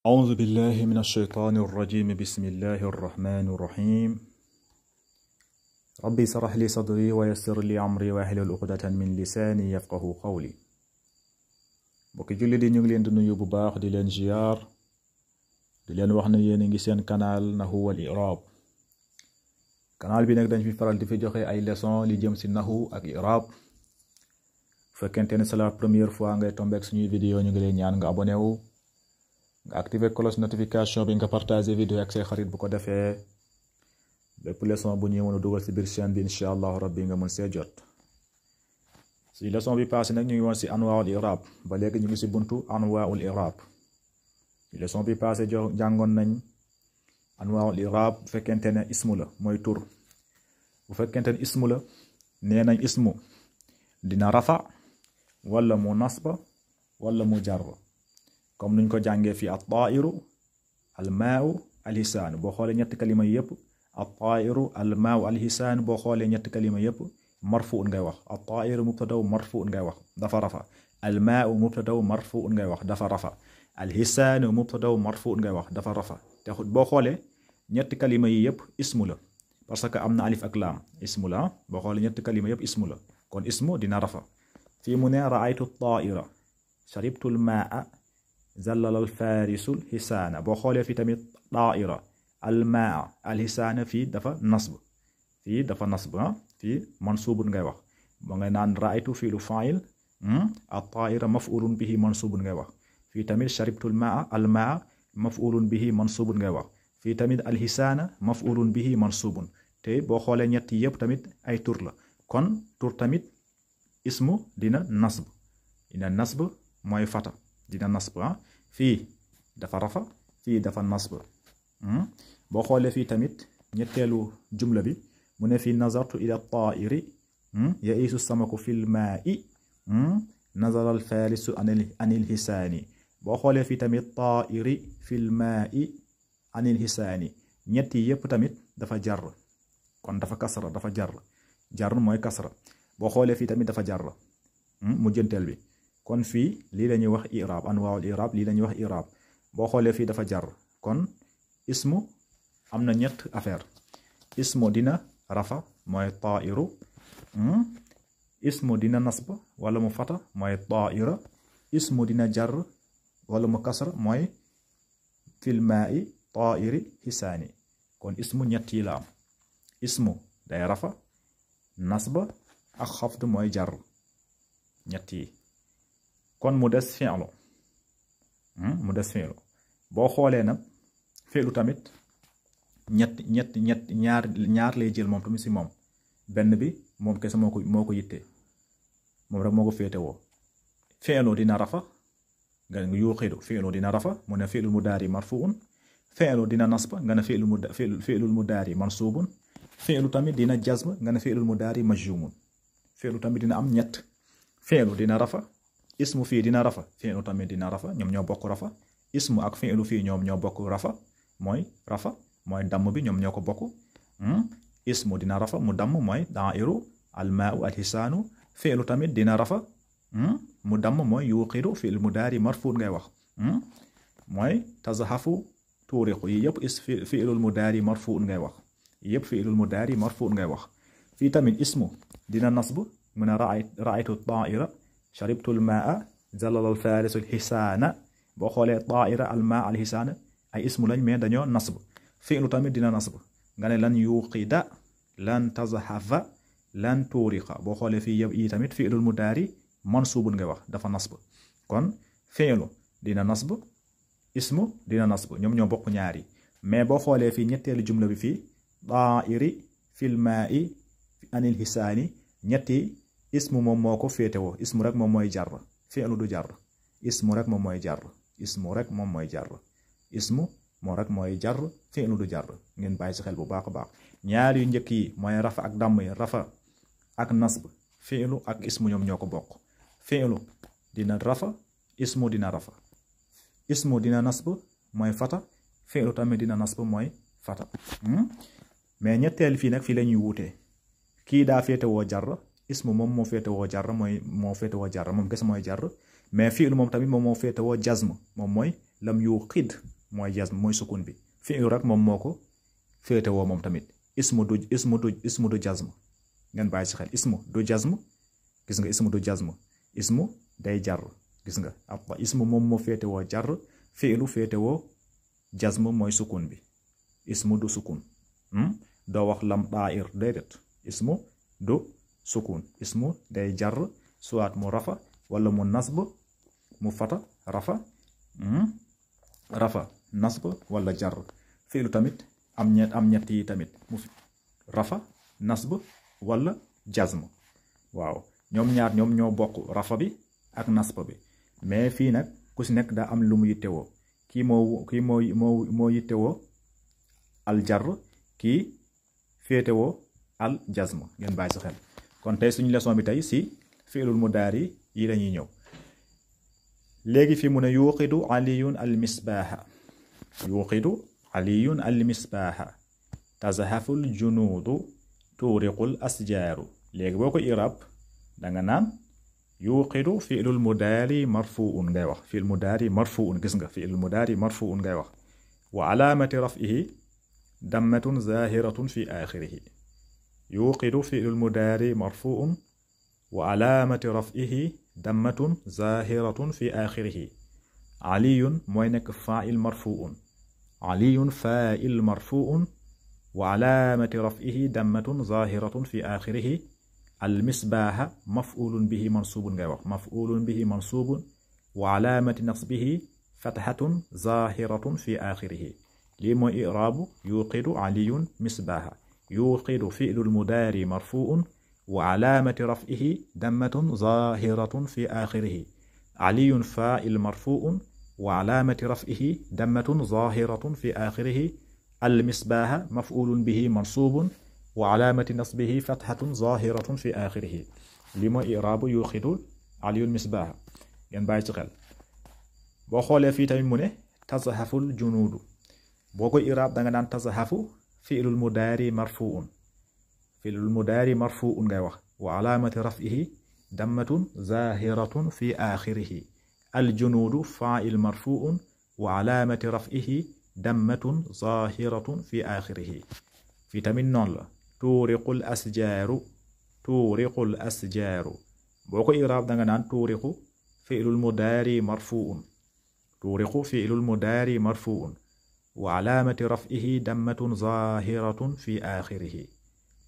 أعوذ بالله من الشيطان الرجيم. بسم الله الرحمن الرحيم. ربي اشرح لي صدري ويسر لي أمري واحلل عقدة من لساني يفقهوا قولي. bokki julli di ñu ngi leen di nuyu bu baax di leen ziar di leen wax ne yéen a ngi seen canal Nahwu wal I'rab. canal bi nag dañ fi faral di fi joxe ay leçon li jëm ci nahwu ak i'rab. fekkente ne c'est la première fois ngay tomber ak suñuy vidéo ñu ngi leen ñaan nga abonné wu nga activer cloche notification bi nga partager vidéo ak say xarit bu ko defee bépp leçon bu ñu mën a dugal ci biir chaîne bi incha allahu rabbi nga mën see jot. si leçon bi passé nag ñu ngi woon ci anwaa'ul i'rab ba léegi ñu ngi ci buntu anwaa'ul i'rab. si leçon bi passé jàngoon nañ anwaa'ul i'rab bu fekkente ne ismu la mooy tur. bu fekkente ne ismu la nee nañ ismu dina rafa wala mu nasba wala mu jar comme nuñ ko jàngee fii at-taa'iru al-maa'u al-hisaan boo xoolee ñetti kalima yëpp at-taa'iru al-maa'u al-hisaan boo xoolee ñetti kalima yëpp marfuun ngay wax. at-taa'iru mubtadaw marfuun ngay wax dafa rafa. al-maa'u mubtadaw marfuun ngay wax dafa rafa. al-hisaanu mubtadaw marfuun ngay wax dafa rafa. te boo xoolee ñetti kalima yi yëpp ismu la parce que am na alif ak laam ismu la. boo xoolee ñetti kalima yëpp ismu la kon ismu dina rafa. fii mu ne ra'aytu at-taa'ira sharibtu al-maa'a zallala al-faarisu al-hisaana boo xoolee fii tamit taa'ira al-maa'a al-hisaana fii dafa nasb. fii dafa nasb fii mansuubun ngay wax ba ngay naan ra'aytu fi'lu faa'il at-taa'ira maf'uulun bihi mansuubun ngay wax. fii tamit sharibtu al-maa'a maf'uulun bihi mansuubun ngay wax. fii tamit al-hisaana maf'uulun bihi mansuubun. te boo xoolee ñett yëpp tamit ay tur la kon tur tamit ismu dina nasb. dina nasb mooy fata dina nasb fii dafa rafa fii dafa nasb. boo xoolee fii tamit ñetteelu jumla bi mu ne fii nazartu ila taa'iri ya'iisu samaku fil maa'i nazara al faalisu anil hisaani. boo xoolee fii tamit taa'iri fil maa'i anil hisaani ñetti yëpp tamit dafa jar kon dafa kasra dafa jar mooy kasra. boo xoolee fii tamit dafa jar mujjanteel bi kon fii lii la ñuy wax i'rab anwaa'ul i'rab lii la ñuy wax i'rab. boo xoolee fii dafa jar kon ismu am na ñett affaire. ismu dina rafa mooy taa'iru. ismu dina nasb wala mu fata mooy taa'ira. ismu dina jar wala mu kasra mooy fil maa'i taa'iri hisaani. kon ismu ñett yi la am. ismu day rafa nasba ak xafd mooy jar ñett yi. kon mu des fi'lu boo xoolee nag fi'lu tamit ñaar lay jël moom tamit si moom. benn bi moom kese moo ko yitte moom rek moo ko féetewoo. fi'lu dina rafa nga yuuxidu fi'lu dina rafa mu ne fi'lul mudaari marfuun. fi'lu dina nasba nga ne fi'lul mudaari mansuubun. fi'lu tamit dina jazm nga ne fi'lul mudaari majzuumun. fi'lu tamit dina am ñett. fi'lu dina rafa ismu fii dina rafa fi'lu tamit dina rafa ñoom ñoo bokk rafa. ismu ak fi'lu fii ñoom ñoo bokk rafa mooy damm bi ñoom ñoo ko bokk. ismu dina rafa mu damm mooy daa'iru al-maa'u al-hisaanu. fi'lu tamit dina rafa mu damm mooy yuqiru fi'l mudaari marfuun ngay wax mooy tazhafu tuuriqu yi yëpp fi'lul mudaari marfuun ngay wax yëpp fi'lul mudaari marfuun ngay wax. fii tamit ismu dina nasb mu ne ra'aytu at-taa'ira sharibtu al-maa'a zallala al-faarisu al-hisaana. boo xoolee taa'ira al-maa'a al-hisaana ay ismu lañ mais dañoo nasb. fi'lu tamit dina nasb nga ne lan yuqida lan tazhafa lan tuuriqa. boo xoolee fii yëpp yi tamit fi'lul mudaari mansuubun ngay wax dafa nasb. kon fi'lu dina nasb ismu dina nasb ñoom ñoo bokk ñaari. mais boo xoolee fii ñetteelu jumla bi fii taa'iri fil maa'i anil hisaani ñetti ismu moom moo ko féetewoo. ismu rek moom mooy jar fi'lu du jar. ismu rek moom mooy jar ismu rek moom mooy jar ismu moo rek mooy jar fi'lu du jar. ngeen bàyyi si xel bu baax a baax. ñaar yu njëkk yi mooy rafa ak damm yi rafa ak nasb fi'lu ak ismu ñoom ñoo ko bokk. fi'lu dina rafa ismu dina rafa. ismu dina nasb mooy fata fi'lu tamit dina nasb mooy fata. mais ñetteel fii nag fii la ñuy wuutee. kii daa féetewoo jar ismu moom moo féetewoo jar moom kese mooy jar. mais fi'lu moom tamit moom moo féetewoo jazm moom mooy lam yuqid mooy jazm mooy sukun bi fi'lu rek moom moo ko féetewoo moom tamit ismu du jazm ngeen bàyyi ci xel ismu du jazm gis nga ismu du jazm ismu day jar gis nga abba ismu moom moo féetewoo jar fi'lu féetewoo jazm mooy sukun bi ismu du sukun doo wax lam daa'ir déedéet ismu du sukun ismu day jar soit mu rafa wala mu nasb mu fata rafa nasb wala jar fi'lu tamit am ñett yi tamit mu rafa nasb wala jazm waaw ñoom ñaar ñoom ñoo bokk rafa bi ak nasb bi mais fii nag ku si nekk daa am lu mu yittewoo kii moo yittewoo al jar kii féetewoo al jazm ngeen bàyyi si xel kon tey suñu leçon bi tey si fi'lul mudaari yi lañuy ñëw léegi fi mu ne yuqidu aliyun al misbaaha yuqidu aliyun al misbaaha tazhaful junuudu tuuriqul asjaaru léegi boo ko irab danga naan yuqidu fi'lul mudaari marfuun ngay wax fi'l mudaari marfuun gis nga fi'lul mudaari marfuun ngay wax wa alaamati raf'ihi dammatun zaahiratun fi aaxirihi yuqidu fi'lul mudaari marfuun wa alaamati raf'ihi dammatun zaahiratun fi aaxirihi aliyun mooy nekk faa'il marfuun aliyun faa'il marfuun wa alaamati raf'ihi dammatun zaahiratun fi aaxirihi المصباح مفعول به منصوب ngay wax مفعول به منصوب وعلامة نصبه فتحة ظاهرة في آخره lii mooy إعراب يوقد علي مصباح يوقد فعل المضارع مرفوع وعلامة رفعه ضمة ظاهرة في آخره علي فاعل مرفوع وعلامة رفعه ضمة ظاهرة في آخره المصباح مفعول به منصوب وعلامة نصبه فتحة ظاهرة في آخره لما إعراب يوقد علي المصباح ين باي ci xel boo xoolee fii tamit mu ne tazhaful junuudu boo ko i'raab danga naan tazhafu fi'lul mudaari marfuun ngay wax wa alaamati raf'ihi dammatun zaahiratun fi aaxirihi al junuudu faa'il marfuun wa alaamati raf'ihi dammatun zaahiratun fi aaxirihi fii tamit noonu la tuuriqul asjaaru boo ko i'raab danga naan tuuriqu fi'lul mudaari marfuun wa alaamati raf'ihi dammatun zaahiratun fi aaxirihi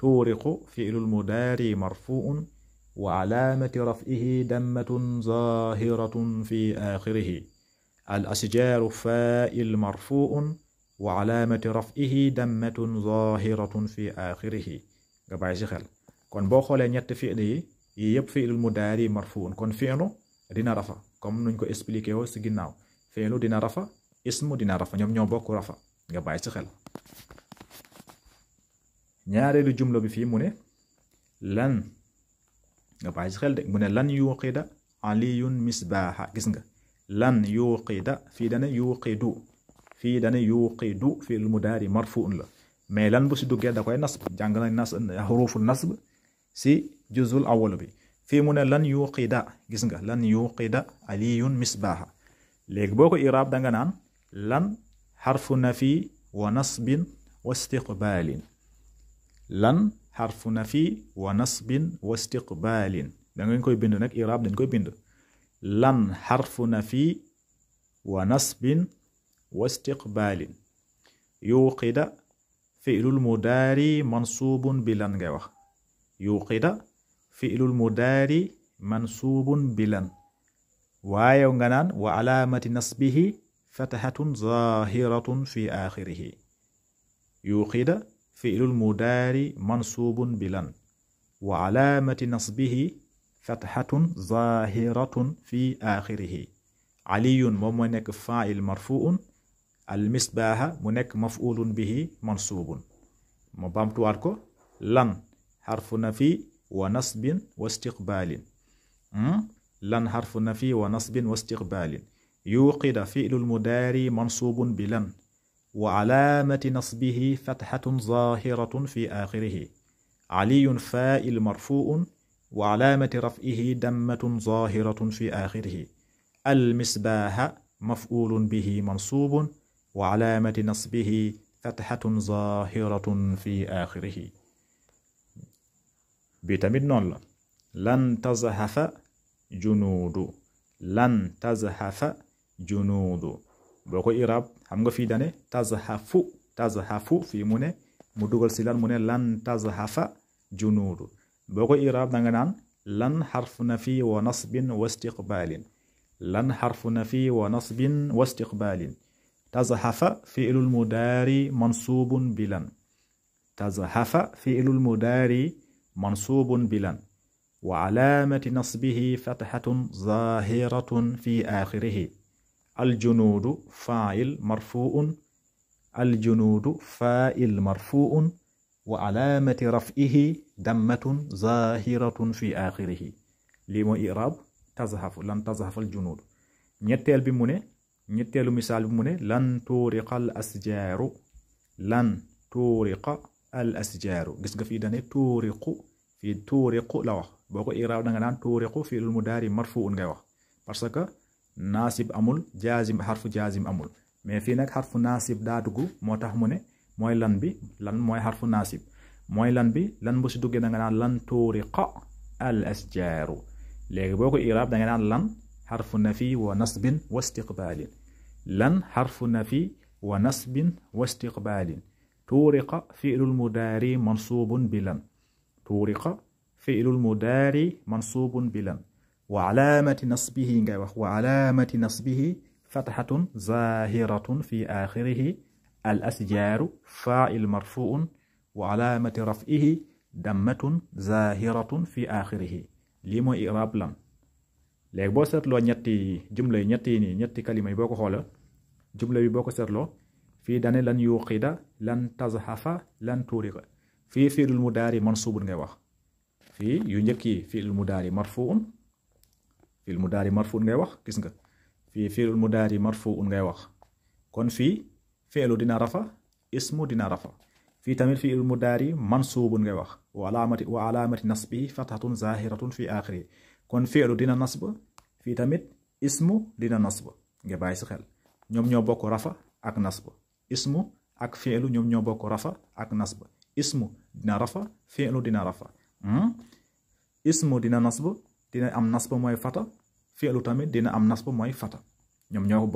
tuuriqu fi'lul mudaari marfuun wa alaamati raf'ihi dammatun zaahiratun fi aaxirihi al asjaaru faa'il marfuun wa alaamati raf'ihi dammatun zaahiratun fi aaxirihi nga bàyyi ci xel kon boo xoolee ñetti fi'l yi yëpp fi'lul mudaari marfuun kon fi'lu dina rafa comme nuñ ko expliqué woo ci ginnaaw fi'lu dina rafa ismu dina rafa ñoom ñoo bokk rafa nga bàyyi ci xel ñaareelu jumla bi fii mu ne lan nga bàyyi ci xel de mu ne lan yuqida aliyun misbaaha gis nga lan yuqida fii dana yuqidu fi'l mudaari marfuun la mais lan bu si duggee da koy nasb jàng na xuruful nasb si juzul awwal bi fii mu ne lan yuqida gis nga lan yuqida aliyun misbaaha léegi boo ko iraab danga naan lan xarfu nafi wa nasbin wa istiqbaalin lan xarfu nafi wa nasbin wa istiqbaalin da ngeen koy bind nag iraab dañ koy bind lan xarfu nafi wa nasbin wa istiqbaalin yuqida fi'lul mudaari mansuubun bi lan ngay wax yuqida fi'lul mudaari mansuubun bi lan waaye nga naan wa alaamati nasbihi fatahatun zaahiratun fi aaxirihi yuqida fi'lul mudaari mansuubun bi lan wa alaamati nasbihi fatahatun zaahiratun fi aaxirihi aliyun moom mooy nekk faa'il marfuun al misbaaha mu nekk maf'ulun bihi mansuubun ma bamtuwaat ko lan xarfu nafi wa nasbin wa istiqbaalin lan xarfu nafi wa nasbin wa istiqbaalin yuqida fi'lul mudaari mansuubun bi lan wa alaamati nasbihi fathatun zaahiratun fi aaxirihi aliyun faa'il marfuun wa alaamati raf'ihi dammatun zaahiratun fi aaxirihi al misbaaha maf'ulun bihi mansuubun wa alaamati nasbihi fathatun zahiratun fi aaxirihi. bi tamit noonu la lan tazhafa junuudu lan tazhafa junuudu boo ko iraab xam nga fii dane tazhafu fii mu ne mu dugal si lan mu ne lan tazhafa junuudu boo ko iraab da nga naan lan xarfu nafi wa nasbin wa istiqbaalin lan xarfu nafi wa nasbin wa istiqbaalin tazhafa fi'lul mudaari mansuubun bilan tazhafa fi'lul mudaari mansuubun bilan wa alaamati nasbihi fathatun zaahiratun fi aaxirihi aljunuudu faa'il marfuu'un aljunuudu faa'il marfuu'un wa alaamati raf'ihi dammatun zaahiratun fi aaxirihi. lii mooy iraab tazhafu lan tazhafa aljunuudu. ñetteelu misaal bi mu ne lan tuuriqa al asjaaru lan tuuriqa al asjaaru gis nga fii dane tuuriqu fii tuuriqu la wax boo ko iraab da nga naan tuuriqu fi'lul mudaari marfuun ngay wax parce que naasib amul jaazim xarfu jaazim amul mais fii nag xarfu naasib daa dugg moo tax mu ne mooy lan bi lan mooy xarfu naasib mooy lan bi lan bu si duggee da nga naan lan tuuriqa al asjaaru. léegi boo ko iraab da nga naan lan xarfu nafi wa nasbin wa istiqbaalin lan xarfu nafi wa nasbin wa istiqbaalin tuuriqa fi'lul mudaari mansuubun bilan tuuriqa fi'lul mudaari mansuubun bilan wa alaamati nasbihi ngay wax wa alaamati nasbihi fathatun zaahiratun fi aaxirihi al asjaaru faa'il marfuu'un wa alaamati raf'ihi dammatun zaahiratun fi aaxirihi. lii mooy iraab lan. léegi boo seetloo ñetti jumla yi ñetti kalima yi boo ko xoola jumla bi boo ko seetloo fii dane lan yuqida lan tazhafa lan tuuriqa fii fi'lul mudaari mansuubun ngay wax fii yu njëkk yi fi'lul mudaari marfuun ngay wax gis nga fii fi'lul mudaari marfuun ngay wax kon fii fi'lu dina rafa ismu dina rafa fii tamit fi'lul mudaari mansuubun ngay wax wa alaamati nasbihi fathatun zaahiratun fi aaxirihi kon fi'lu dina nasb fii tamit ismu dina nasb nga bàyyi si xel ñoom ñoo bokk rafa ak nasb ismu ak fi'lu ñoom ñoo bokk rafa ak nasb ismu dina rafa fi'lu dina rafa ismu dina nasb dina am nasb mooy fata fi'lu tamit dina am nasb mooy fata ñoom ñoo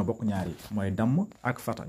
bokk ñaari mooy damm ak fata